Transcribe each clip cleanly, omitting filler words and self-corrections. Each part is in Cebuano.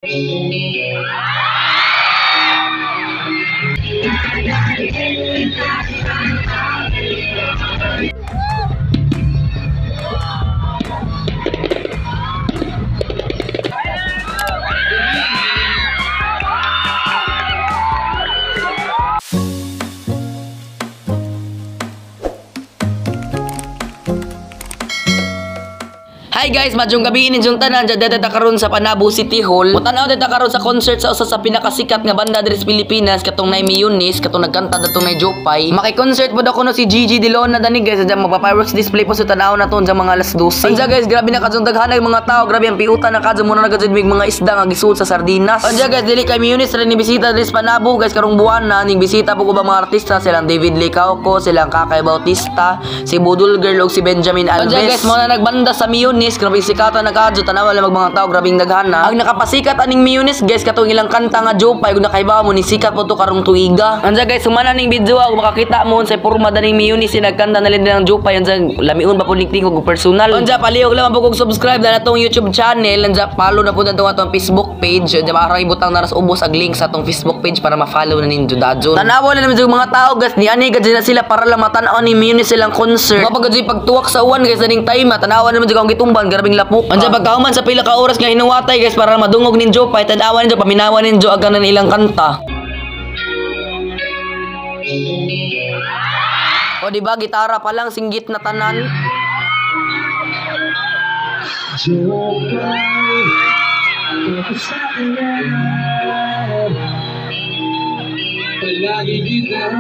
Hi guys, madyong gabi inyong tanan dyan dito karon sa Panabo City Hall. Mutanaw dito karon sa concert sa usa sa pinakasikat nga banda diri sa Pilipinas katong nay Miyunis, katong nagkanta datong nay Jopay. Maki-concert pod ako no si Gigi De Lona dani guys, dyan magpa-fireworks display po sa tanaw na to dyan mga alas 12. Anja guys, grabe na kadtong daghan ang mga tao, grabe ang piutan na kadto muna na mig mga isda nga gisuod sa sardinas. Anja guys, dili kay Miyunis ra ni bisita diri sa Panabo guys karong buwan na ning bisita po ko ba mga artista silang David Licauco, silang Kakay Bautista, si Budol Girl ug si Benjamin Alves. Anja guys, mo na nagbanda sa Miyunis, grabe sikatan na kadto tanawa lang mga tao, grabing daghana. Ang nakapasikat aning Miyunis guys katong ilang kanta nga Jopay ug nakaibaw mo ni sikat po to karong tuiga. Anja guys, humana ning video ug makakita mo sa porma daning Miyunis nagkanta na lang ng Jopay anja lamiun pa pud ning tingog personal. Anja palihog lamang po kog subscribe na natong YouTube channel, anja follow na pud natong atong Facebook page. Anja maarang ibutang na ras ubos ag link sa atong Facebook page para ma-follow na ninyo dadjon. Tanawa na naman jud mga tao guys, ni ani gad na sila para lang matan-aw ni Miyunis silang concert. Mapagad jud pagtuwak sa uwan guys daning time, tanawa naman jud ang gitumban, grabing lapok. Anja pagkauman sa pila ka oras nga hinuwatay guys para madungog nin Jopay, tan-awan ninyo, paminawan ninyo ang kanan ilang kanta. O di ba gitara pa lang singgit na tanan. Jopay, palagi kitang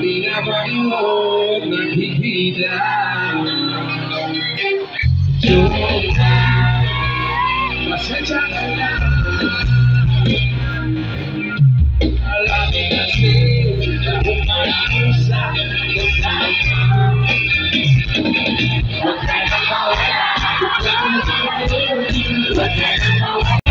pinapanood, nakikita. Jopay, pasensya ka na. Marami kasi akong mauusap. Huwag ka na mawala, huwag ka na mawala, huwag ka na mawala.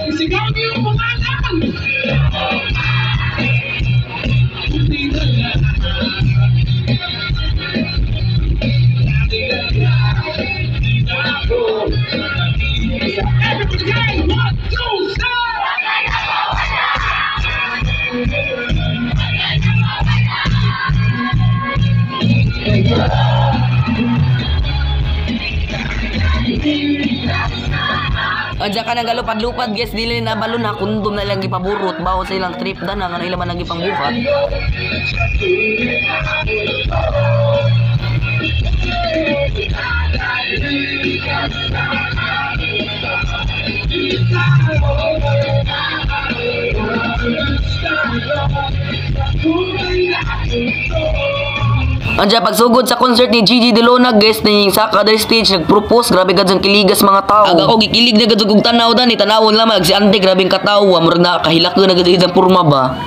Isigaw niyo yung pangalan! Buti na lang. Di na ako nag-iisa. Everybody say, 1, 2, 3! Anja ka nagalupad-lupad guys, dili na balon ha, kondom na lang gipaburot bawon sa ilang trip dana nga ilang man ang gipangbuhat. Anja pagsugod sa concert ni Gigi De Lona guys, ning saka diri stage nagpropose, grabe gad ang kiligas mga tao. Aga ko gikilig na gad og tanaw dani, tanawon lamang si ante grabing katawa, murag na kahilak na gad ang porma ba.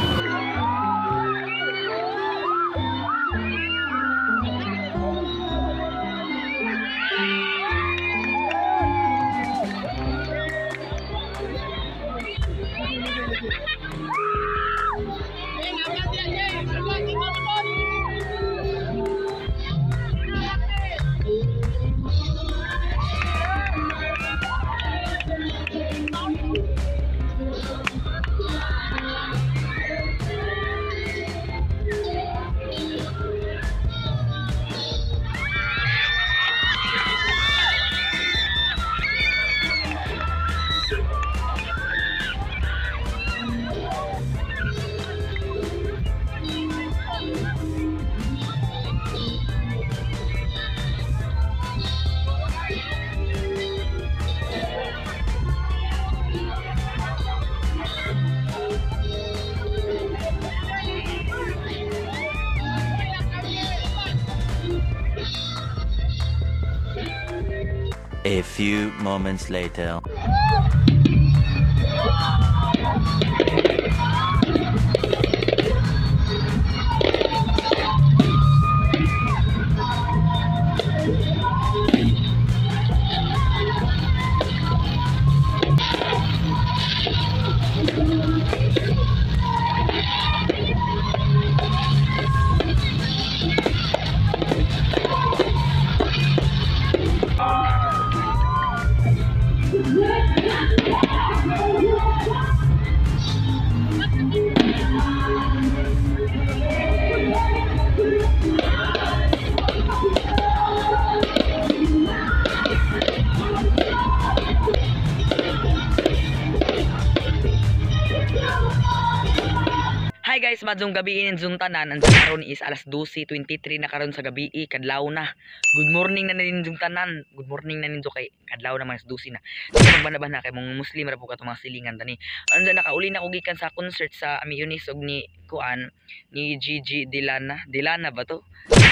A few moments later. Hi guys, maayong gabii ninyong tanan. Ang karon is alas 12:23 na karon sa gabi, kadlaw na. Good morning na ninyong tanan. Good morning na ninyo kay kadlaw na, mga 12 na. Di ka magbana kay mga Muslim ra po katong mga silingan tani. Andiyan nakauli na ko gikan sa concert sa Ami Eunice og ni kuan ni Gigi Dilana. Dilana ba to?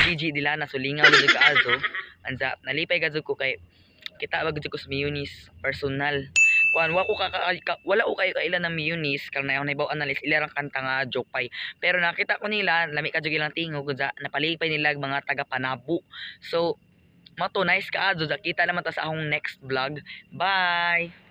Gigi Dilana, so lingaw jud kaayo. Anza nalipay gud ko kay kita ba gud ko sa MIUNIS personal. Kuan wa ko ka, wala ko kayo kailan ng MIUNIS karon na ako naibaw analyst ilang kanta nga Jopay. Pero nakita ko nila, lami ka jud ilang tingog, napalipay nila mga taga Panabo. So mato nice ka adto, kita naman ta sa akong next vlog. Bye.